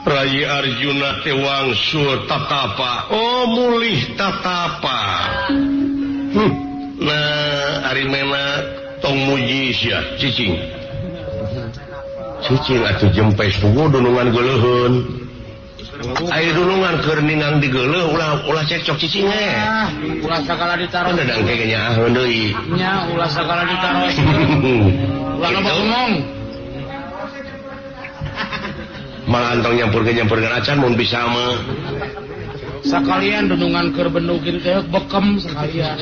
Rai Arjuna teh wangsul tatapa. Oh mulih tatapa. Nah ari mena tong muji sia cicing. Cicing atuh jempes pugu dunungan geuleuheun. Aya dunungan keur ningang digeuleuh ulah ulah cekcok cicing we. Ulah sagala ditaros. Dadang ke nyaahkeun deui. Nya ulah sagala ditaros. Ulah loba ngomong. Malah antong nyampurkeun acan mun bisa mah. Sakalian dunungan keur bendu kitu teh bekem sekalian.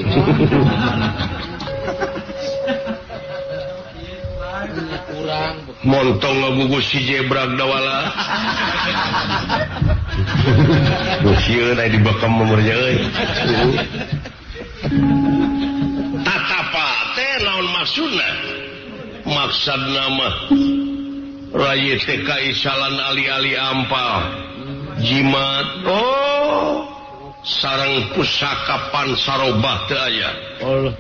Kurang montong ngagugus si jebrak dawala. Sieun aya dibekem umurnya euy. Tatapa teh naon maksudna? Maksudna mah Rai teh kaisalan ali-ali ampal jimat oh sareng pusaka pansarobah teu aya. Allah.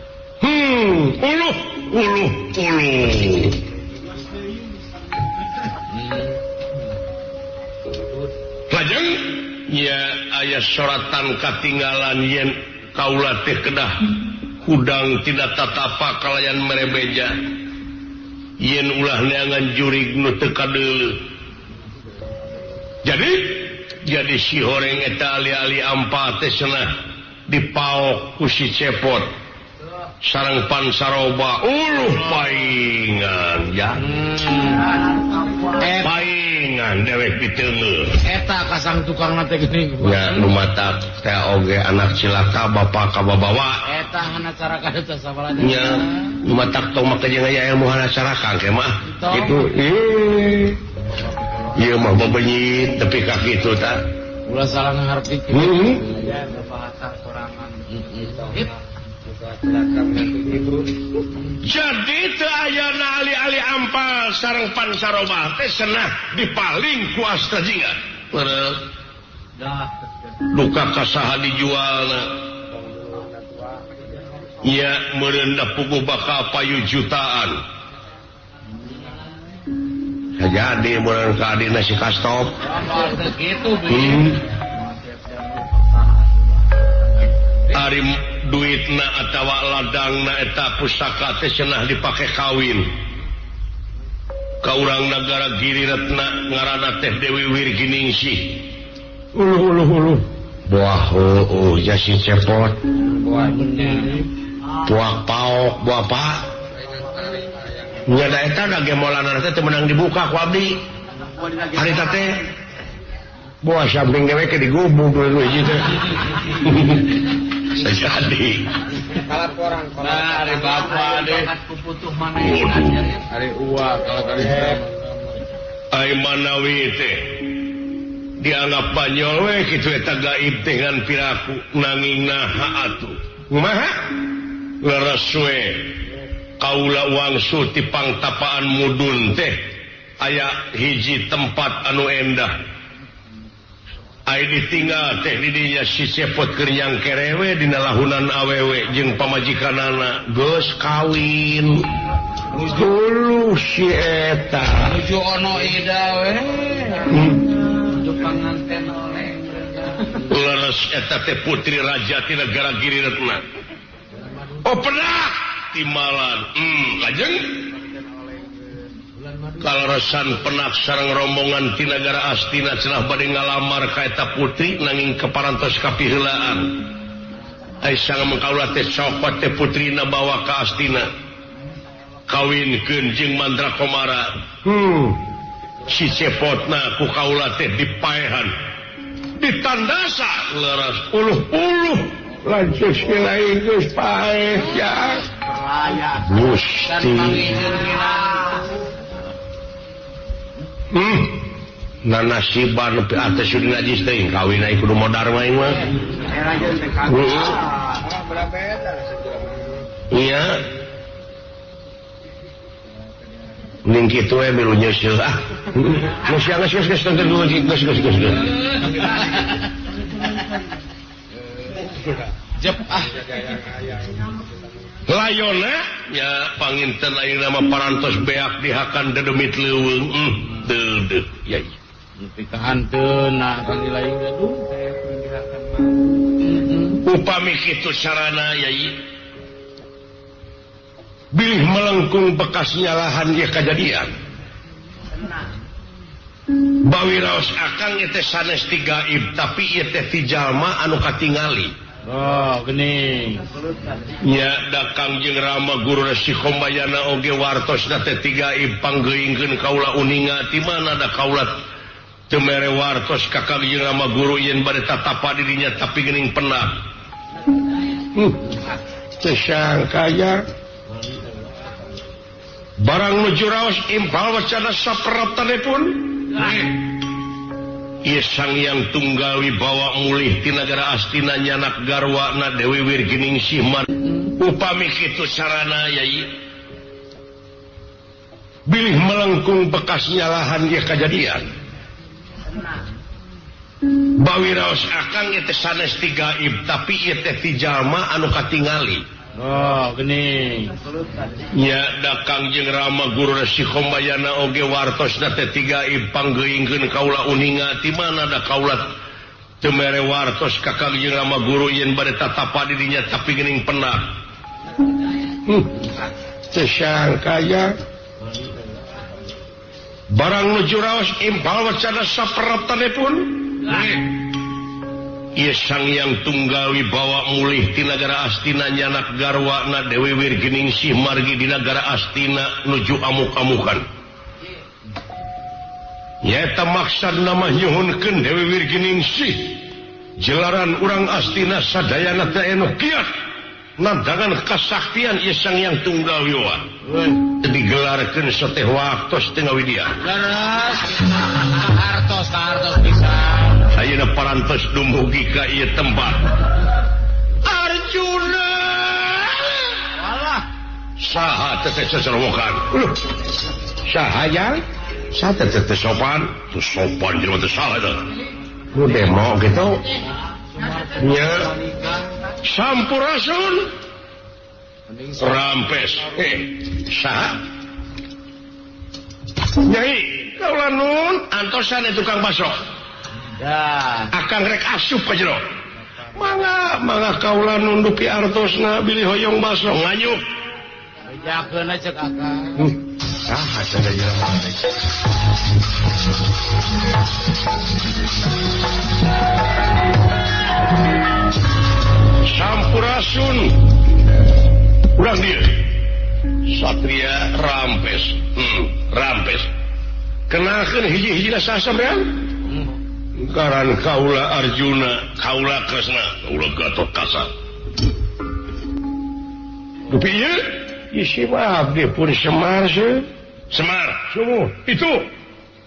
Uluh uluh uluh. Lajeng nya aya soratan katinggalan yen kaula teh kedah hudang tidak tatapa kalayan merebeja. Yen ulah neangan jurig nu teu kadeuleuh. Jadi si horeng eta ali-ali ampal teh cenah dipaok ku si Cepot sareng Pansaroba uluh paingan ya. Paingan dewek diteungeuh. Eta kasang tukangna teh geuning. Nya nu matak teh oge anak cilaka bapa ka babawa. Eta hana caraka teh sabarana. Nya nu matak tong make jeung aya ilmu hana caraka ke mah. Kitu ih. Ieu mah bebenyit tepi ka kitu tah. Ulah salah ngarti. Heeh. Bahasa sorangan. Jadi teu ayana ali-ali ampal sareng Pansarobah teh cenah dipaling ku Astajingga. Duka kasaha dijualna. Nya meureun da puguh bakal payu jutaan. Sajadi meureun ka adina si Kastop. Ari duitna atawa ladangna eta pusaka teh cenah dipake kawin. Ka urang nagara Giri Retna ngaranna teh Dewi Wirginingsih. Uluh uluh uluh. Buah heueuh ja si Cepot. Buah paok buah apa? Nya da eta da gemolanna teh teu meunang dibuka ku abdi. Harita teh buah samping dewek ke digubuk dua hiji teh. Sajadi. Kalaporan nah, ari bapa deh. Ari uwa kalau kali. Ai manawi teh dianggap banyol we kitu eta gaib teh ngan piraku nanging naha atuh. Kumaha? Leres we kaula wangsul ti pangtapaan mudun teh aya hiji tempat anu endah. Ai ditinggal teh di dinya si Cepot keur nyangkerewe dina lahunan awewe jeung pamajikanana geus kawin. Dulu si eta nuju ono ida we. Nuju panganten oleh. Leres eta teh putri raja ti negara Giri Retna. Oh pernah timalan. Lajeng kaleresan penak sareng rombongan ti nagara Astina cenah bade ngalamar ka eta putri nanging keparantos kapiheulaan. Ai sang mangkaula teh cokot teh putrina bawa ka Astina. Kawinkeun jeung Mandra Komara. Si Cepotna ku kaula teh dipaehan. Ditandasa leres uluh-uluh lanceuk si lain geus paeh ya. Gusti. Nanasiban nepi atas sudah najis teh kawin ai kudu modar mah ieu mah. Iya. Ning kitu we milu nyeuseul ah. Geus geus geus geus geus geus geus geus. Jep ah. Layona nya panginten ayeuna mah parantos beak dihakan dedemit leuweung. Deudeuh yai. Nepi ka hanteuna kang lain gaduh. Upami kitu sarana yai. Bilih melengkung bekas nyalahan ieu kajadian. Bawi raos akang ieu teh sanes ti gaib tapi ieu teh ti jalma anu katingali. Oh, geuning. Nya da Kangjeng Rama Guru Resi Kombayana oge wartosna teh ti gaib panggeuingkeun kaula uninga ti mana da kaula teu mere wartos ka Kangjeng Rama Guru yen bade tatapa di dinya tapi geuning penat. Teu sangka ya. Barang nuju raos impal wacana saperaptanipun. Ieu Sang Hyang Tunggal Wibawa mulih ti nagara Astina nyanak garwana Dewi Wirginingsih man. Upami kitu sarana yai. Bilih melengkung bekas nyalahan ieu kajadian. Bawi raos akang ieu teh sanes ti gaib tapi ieu teh ti jalma anu katingali. Oh, geuning. Nya da Kangjeng Rama Guru Resi Kombayana oge wartosna teh ti gaib panggeuingkeun kaula uninga ti mana da kaula teu mere wartos ka Kangjeng Rama Guru yen bade tatapa di dinya tapi geuning penat. Teu sangka ya. Barang nuju raos impal wacana saperaptanipun. Ieu Sang Hyang Tunggal Wibawa mulih ti nagara Astina nyanak garwana Dewi Wirginingsih margi di nagara Astina nuju amuk-amukan. Nyaeta maksudna mah nyuhunkeun Dewi Wirginingsih jelaran urang Astina sadayana teh anu kiat nandangan kasaktian ieu Sang Hyang Tunggal Wibawa. Digelarkeun sateh waktos teu ngawidia. Leres. Hartos hartos pisan. Ayeuna parantos dumugi ka ieu tempat. Arjuna. Walah. Saha teh seserowokan? Saha jang? Saha teh sopan? Teu sopan jelema teh saha teh. Nu demo kitu. Nya. Sampurasun. Rampes. Saha? Nyai, kaula nun antosan tukang baso. Dah. Akang rek asup ka jero. Mangga, mangga kaula nunduki artosna bilih hoyong baso nganyuk. Bejakeun cek akang. Saha cenah jelema teh. Sampurasun. Urang dieu. Satria Rampes. Rampes. Kenalkeun hiji-hijina saha sampean? Karan kaula Arjuna, kaula Kresna, kaula Gatotkaca. Dupi ieu isi mah abdi pun Semar seuh. Semar, sumuh itu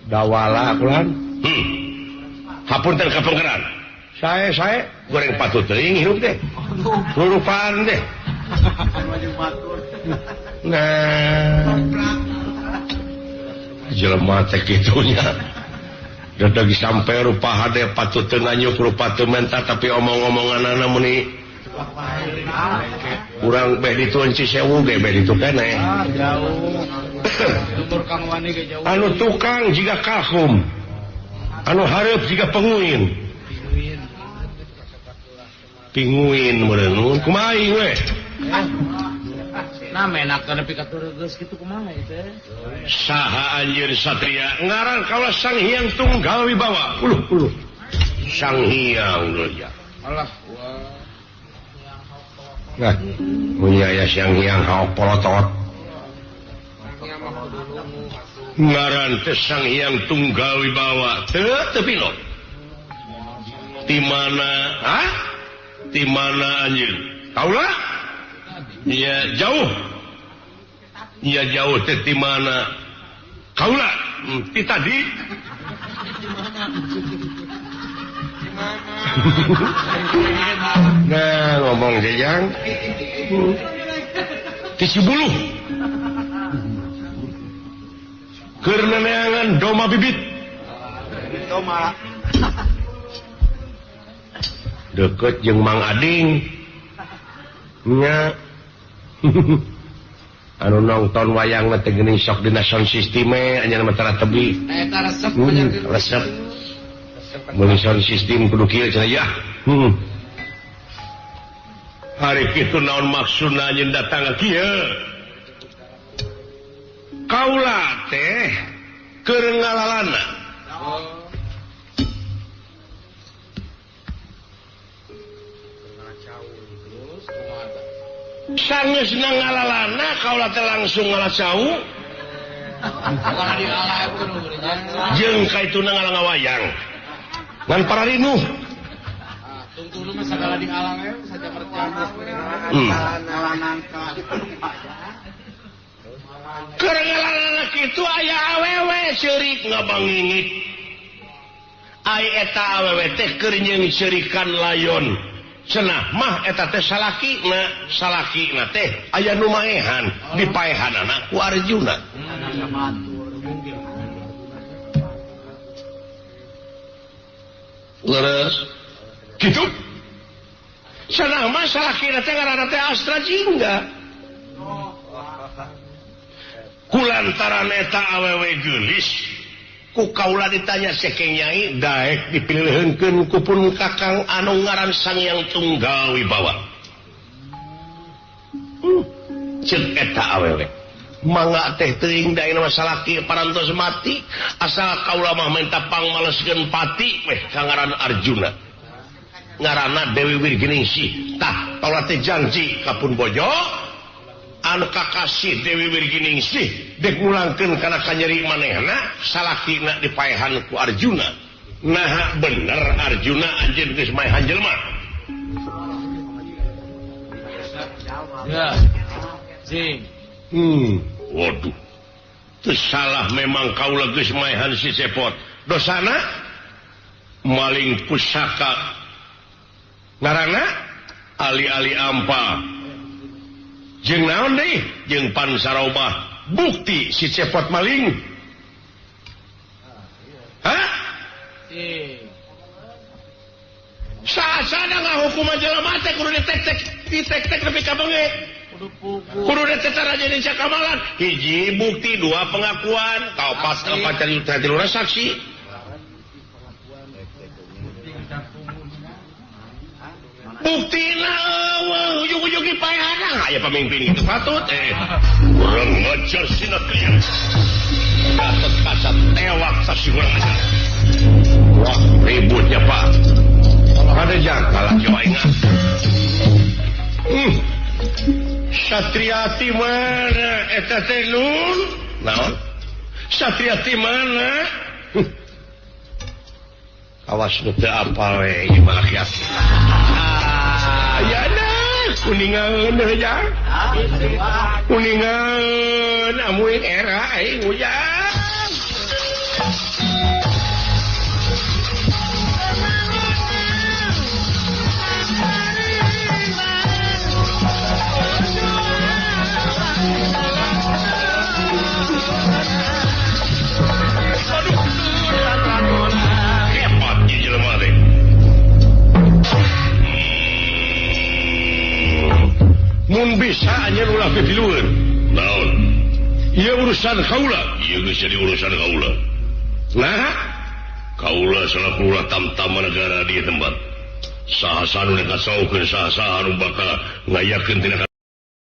dawala kulan. Hapunten kapengkeran. Sae goreng patut teuing hirup teh. Rurupaan teh. Nah. Jelema teh kitu nya. Dadagi sampai rupa hade patut teu nganyuk rupa teu menta tapi omong-omonganana meni urang beh ditu Cisewu ge beh ditu keneh. Jauh. Umur Kang Wani ge jauh. Anu tukang jiga kahum. Anu hareup jiga penguin. Pinguin meureun kumaha ieu we? Nah, menak nepi ka geus kitu kumaha ieu teh? Saha anjeun satria ngaran kaula Sang Hyang Tunggal Wibawa. Uluh uluh. Sang Hyang ya. Alah wah. Nah, mun aya Sang Hyang haok polotot. Ngaran teh Sang Hyang Tunggal Wibawa. Teu teu pilot. Di mana? Hah? Di mana anjeun? Kaula? Ya jauh. Ya jauh teh di mana? Kaula ti tadi. Nah, ngomong jejang. Ti Cibuluh. Keur neneangan doma bibit. Doma. Deket jeung Mang Ading. Nya. Anu nonton wayang teh geuning sok dina sound system anjeunna mah tara tebi. Eta resep resep. Meuli sound system kudu kieu cenah ya. Hari kitu naon maksudna anjeun datang ka kieu? Kaula teh keur ngalalana. Sangeusna ngalalana kaula teh langsung ngalacau. Jeung kaituna ngalangawayang. Ngan pararinuh. Tungtung mah sagala dialang we saja percaya. Keur ngalalana kitu aya awewe seurik ngabangingit. Ai eta awewe teh keur nyeung-seurikan layon. Cenah mah eta teh salakina, salakina teh aya nu maehan, dipaehanana ku Arjuna. Leres kitu. Cenah mah salakina teh ngaranna teh Astra Jingga. Kulantaran eta awewe geulis ku kaula ditanya sekeng nyai daek dipilihkeun ku pun kakang anu ngaran Sang Hyang Tunggal Wibawa. Ceuk eta awewe mangga teh teuing da ayeuna mah salaki parantos mati asal kaula mah minta pangmaleskeun pati weh ka ngaran Arjuna. Ngaranna Dewi Wirginingsih. Tah kaula teh janji ka pun bojo anu kakasih Dewi Wirginingsih dek ngulangkeun kana kanyeri manehna salakina dipaehan ku Arjuna. Naha bener Arjuna anjeun geus maehan jelema. Ya. Sing. Waduh. Teu salah memang kaula geus maehan si Cepot. Dosana maling pusaka ngaranna ali-ali ampa. Jeung naon deui? Jeung pansarobah bukti si Cepot maling. Hah? Sasana ngahukuman jelema teh kudu ditek-tek, ditek-tek nepi ka beungeut. Kudu ditetara jadi cakamalan. Hiji bukti, dua pengakuan, kaopat kaopat cari tilu saksi. Buktina eueuh ujug-ujug dipaehana aya pamimpin kitu patut urang ngajar sina kriya. Gatot Kaca tewak saksi urang aja. Wah, ributnya Pak. Ada jangka lah coba ingat. Satriati mana eta teh nun? Naon? Satriati mana? Awas nu teu apal we ieu mah aki-aki. Ayana kuningan ya. Kuningan amuin era aing ujang. Hebat ieu jelema teh. Mun bisa anjeun ulah pipilueun. Naon? Ieu urusan kaula, ieu geus jadi urusan kaula. Nah, kaula salaku ulah tamtama negara di tempat. Saha-saha nu kasaukeun, saha-saha nu bakal ngayakeun tina